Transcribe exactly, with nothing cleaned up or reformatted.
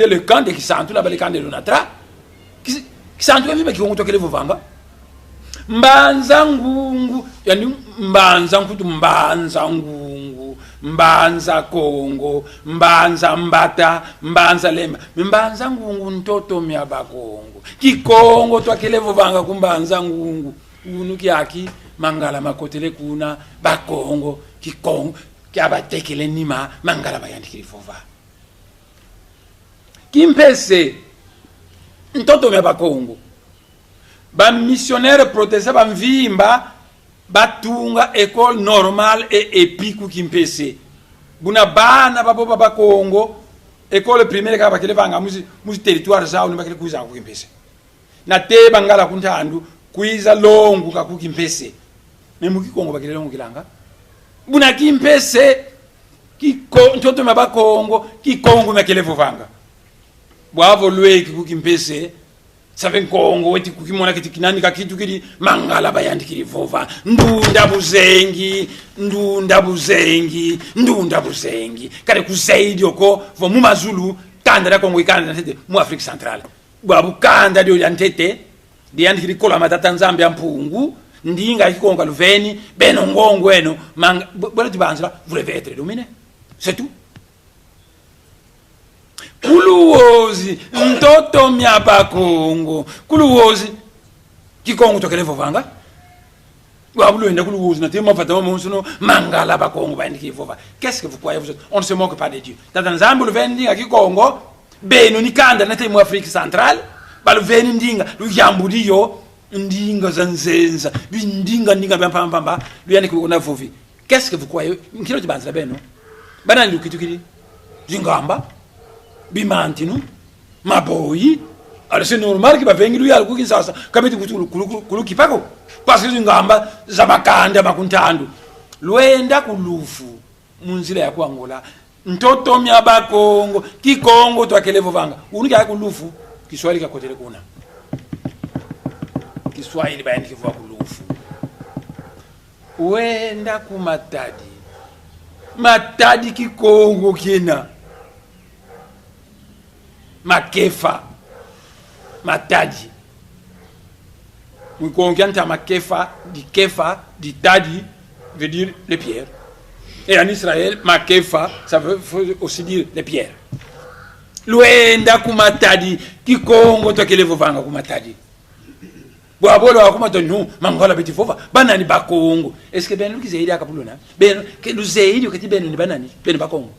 le camp de Kisantu, là-bas le camp de l'ONATRA. Kis-, Kisantu ka vimba Kikongo twakele vovanga. Mbanza Ngungu, yandi Mbanza nkutu, Mbanza Ngungu, Mbanza Kongo, Mbanza Mbata, Mbanza Lemba. Mais Mbanza Ngungu ntoto mia Bakongo. Kikongo twakele vovanga ku Mbanza Ngungu. Unu kiaki, Mangala makotele kuna, Bakongo, Kikongo kia batekele nima, Mangala bayantikidi vova. Kimpese, ntoto mia Bakongo. Ba missionnaires protestants ba mvimba batunga école normale et EPI ku Kimpese. Buna bana babo ba Bakongo, école primaire kaka bakele vanga mu zi-, mu zi territoire zau, ni bakele kwiza ku Kimpese. Nate Bangala ku ntandu, kwiza longuka ku Kimpese. Mais mu Kikongo bakele longukilanga. Buna Kimpese, Kiko-, ntoto mia Bakongo, Kikongo mia kele vovanga. Bwavo lweki ku Kimpese, save Nkongo weti kukimona keti kinani ka kitukidi, Mangala bayantikidi vova. Ndunda buzengi, ndunda buzengi, ndunda buzengi. Kadi kuzeyi dio ko, vo mu mazulu, kanda dia Kongo i kanda dia ntete mu Afrique centrale. Bwabu kanda dio dia ntete, diyantikidi kola ma Tata Nzambi a Mpungu, ndinga ya Kikongo ka luveni, beno ngongo eno, Manga-, bo-, bwela ti banzila, vous devez être dominés. C'est tout. Ku Luozi, ntoto mia Bakongo. Ku Luozi, Kikongo twakele vovanga. Bwabu lwenda ku Luozi, nate mavata mamonsono, Mangala Bakongo bayandikidi vova. Qu'est-ce que vous croyez, vous autres ? On ne se moque pas de Dieu. Tata Nzambi luveni ndinga Kikongo, beno ni kanda nate mu Afrique centrale, baluveni ndinga, luyambudi yo, ndinga za nzenza, bindinga ndinga bia mpamba mpamba, luyantikidi kuna vovi. Qu'est-ce que vous croyez ? Nki lweti banzila beno? Banani lukitukidi? Zingamba, bimantinu, maboyi. Alors c'est normal que bavengi luyalu ku Kinshasa, ka beti kutu-, kulu-, kulu-, kulukipa ko. Parce que zingamba za makanda ma ku ntandu. Lwenda ku Lufu, mu nzila ya ku Angola. Ntoto mia Bakongo, Kikongo twakele vovanga. Unu kia ku Lufu, Kiswahili kiakotele kuna. Kiswahili bayandikidi vova ku Lufu. Wenda ku Matadi. Matadi Kikongo kiena. Makefa. Matadi. Mu Kikongo kia ntama Kefa, di Kefa, di Tadi, veut dire les pierres. Et en Israël, Makefa, ça veut, veut aussi dire les pierres. Lwenda ku Matadi, Kikongo twakele vovanga ku Matadi. Bwabo lwakuma to, non, Mangala beti vova, banani? Bakongo. Est-ce que beno lukizeye diaka vo luna? Beno, ke luzeye dio keti beno ni banani? Beno Bakongo.